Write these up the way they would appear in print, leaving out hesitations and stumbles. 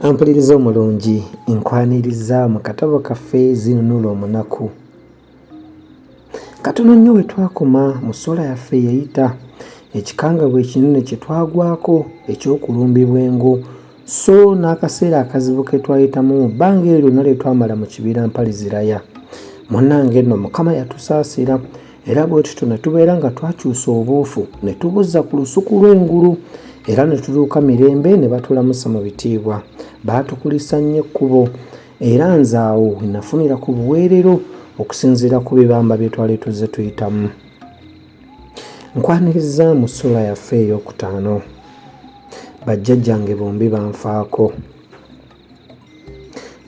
Ampuliriza omulungi, nkwaniriza mu katabo kaffe Zinunula Omunaku. Katono nnyo we twakoma mu ssuula yaffe eyayita, ekikangabwa ekinene kye twagwako eky'okulumbibwa engo so n'akaseera akazibu ke twayitamu mu bbanga eryo lyonna lye twamala mu kibira Mpaliziraya. Munnange nno Mukama yatusaasira era bwe tutyo ne tubeera nga twakyusa obuufu ne tubuzza ku lusuku lw'engulu era ne tutuuka mirembe ne batulamusa mu bitiibwa. Baatukulisa nnyo ekkubo era nze awo we nafunira ku buweerero okusinziira ku bibamba bye twali tuzze tuyitamu. Nkwaniriza mu ssuula yaffe ey'okutaano. Bajjajjange bombi banfaako.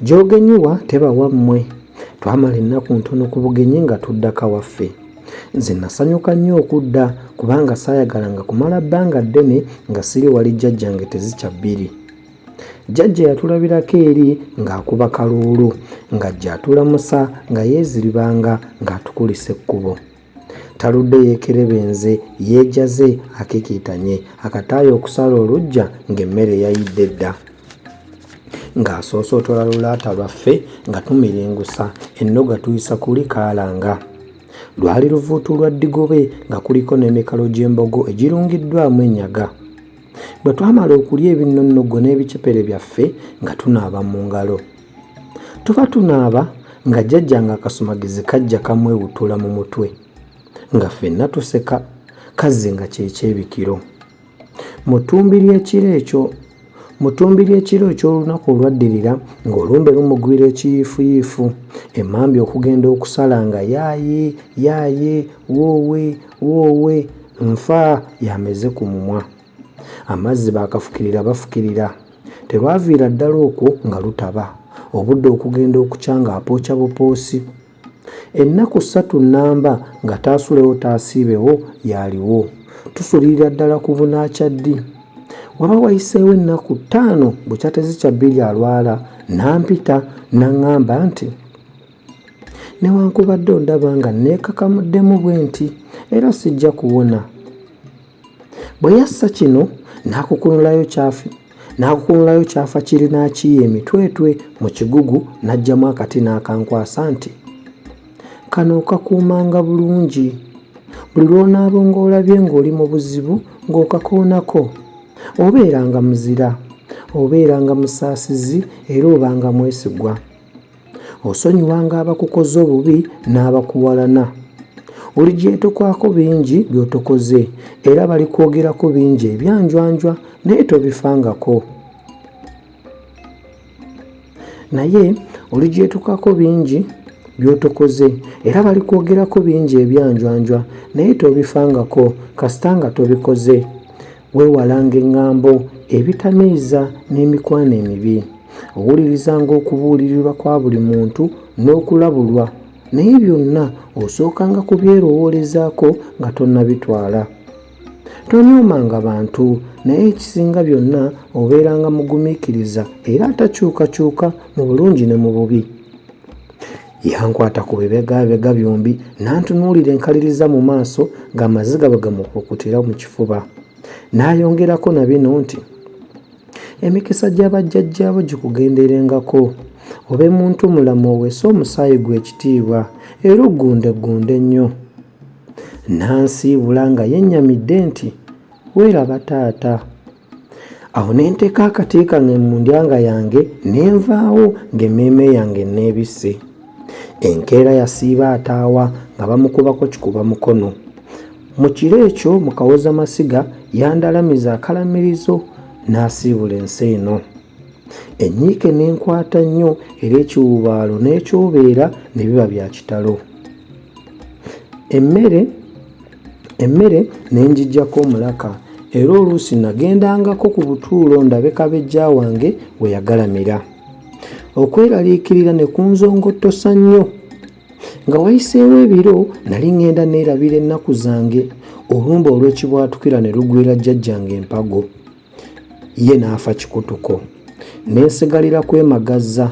Gy'ogenyiwa teba wammwe. Twamala ennaku ntono ku bugenyi nga tuddako awaffe. Nze nasanyuka nnyo okudda kubanga saayagalanga kumala bbanga ddene nga siri wali jjajjange tezikya bbiri. Jjajja yatulabirako eri ng'akuba kaluulu ng'ajja atulamusa nga yeeziribanga ng'atukulisa ekkubo. Taludde yeekerebenze, yeejaze, akikiitanye akataayi okusala oluggya ng'emmere yayidde dda. Ng'asoosootola lulaata lwaffe nga tumiringusa, ennoga tuyisa kuli kaalanga. Lwali luvuutu lwa ddigobe nga kuliko n'emikalo gy'embogo egirungiddwamu ennyaga. Bwe twamala okulya ebinnonnogo n'ebicepere byaffe nga tunaaba mu ngalo. Tuba tunaaba nga jjajjange akasumagizi kajja kamwewutula mu mutwe nga ffenna tuseka kazzi nga kyekyebikiro. Mu ttumbi ly'ekiro ekyo mu ttumbi ly'ekiro eky'olunaku olwaddirira ng'olumbe lumugwira ekiyiifuyiifu emmambya okugenda okusala nga yaaye yaaye woowe woowe nfa y'ameze ku mumwa. Amazzi baakafukirira bafukirira. Terwaviira ddala okwo nga lutaba. Obudde okugenda okukya ng'apooca bupoosi. Ennaku ssatu nnamba nga taasulewo taasiibewo y'aliwo. Tusulirira ddala ku bunaakya ddi. Waba wayiseewo ennaku ttaano bukya tezikya bbiri alwala n'ampita n'aŋŋamba nti, Newankubadde ondaba nga nneekakamuddemu bwenti era sijja kuwona. Bwe yassa kino n'akukunulayo kyafi n'akukunulayo kyafa kiri n'akiiya emitwetwe mu kigugu n'aggyamu akati n'akankwasa nti, Kano okakuumanga bulungi. Buli lw'onaaba ng'olabye ng'oli mu buzibu ng'okakoonako. Obeeranga muzira, obeeranga musaasizi era obanga mwesigwa. Osonyiwanga abakukoze obubi n'abakuwalana. Oligyetukwako bingi by'otokoze era balikwogerako bingi ebyanjwanjwa naye tobifangako. Naye oligyetukako bingi by'otokoze era balikwogerako bingi ebyanjwanjwa naye tobifangako kasita nga tobikoze. Weewalanga eŋŋambo, ebitamiiza n'emikwano emibi. Owulirizanga okubuulirirwa kwa buli muntu n'okulabulwa, naye byonna osookanga kubyerowoolezaako nga tonnabitwala. Tonyoomanga bantu, naye ekisinga byonna obeeranga mugumiikiriza era atakyukakyuka mu bulungi ne mu bubi. Yankwata ku bibegaabega byombi n'antunuulira enkaliriza mu maaso ng'amaziga bwe gamukulukutira mu kifuba. N'ayongerako na bino nti, Emikisa gya bajjajjaabo gikugenderengako, obe muntu mulamu oweese omusaayi gwo ekitiibwa era oggundeggunde nnyo. N'ansiibula nga yennyamidde nti, Weeraba taata. Awo ne nteeka akati kange mu ndyanga yange ne nvaawo ng'emmeeme yange enneebisse. Enkeera yasiiba ataawa nga bamukubako kikuba mukono. Mu kiro ekyo mu Kawozamasiga yandalamiza akalamirizo n'asiibula ensi eno. Ennyiike n'enkwata nnyo era ekiwuubaalo n'ekyobeera ne biba bya kitalo. Emmere Emmere ne ngiggyako omulaka era oluusi nagendangako ku butuulo ndabe kabejja wange we yagalamira. Okweraliikirira ne kunzongottosa nnyo. Nga wayiseewo ebiro nali ŋŋenda neerabira ennaku zange, olumbe olw'ekibwatukira ne lugwira jjajjange empago. Ye n'afa kikutuko. Ne nsigalira kwemagazza.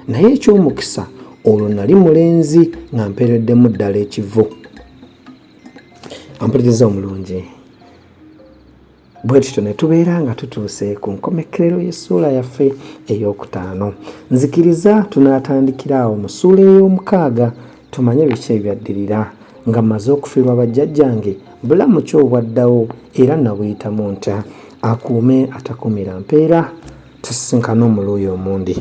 Naye eky'omukisa olwo nali mulenzi nga mpeereddemu ddala ekivu. Ampuliriza omulungi. Bwe tutyo ne tubeera nga tutuuse ku nkomekkerero y'essuula yaffe ey'okutaano. Nzikiriza tunaatandikira awo mu ssuula ey'omukaaga tumanye biki ebyaddirira. Nga mmaze okufiirwa bajjajjange, bulamu ki obwaddawo era nabuyitamu ntya? Akuume atakuumira mpeera, tusisinkane omuluuyi omundi.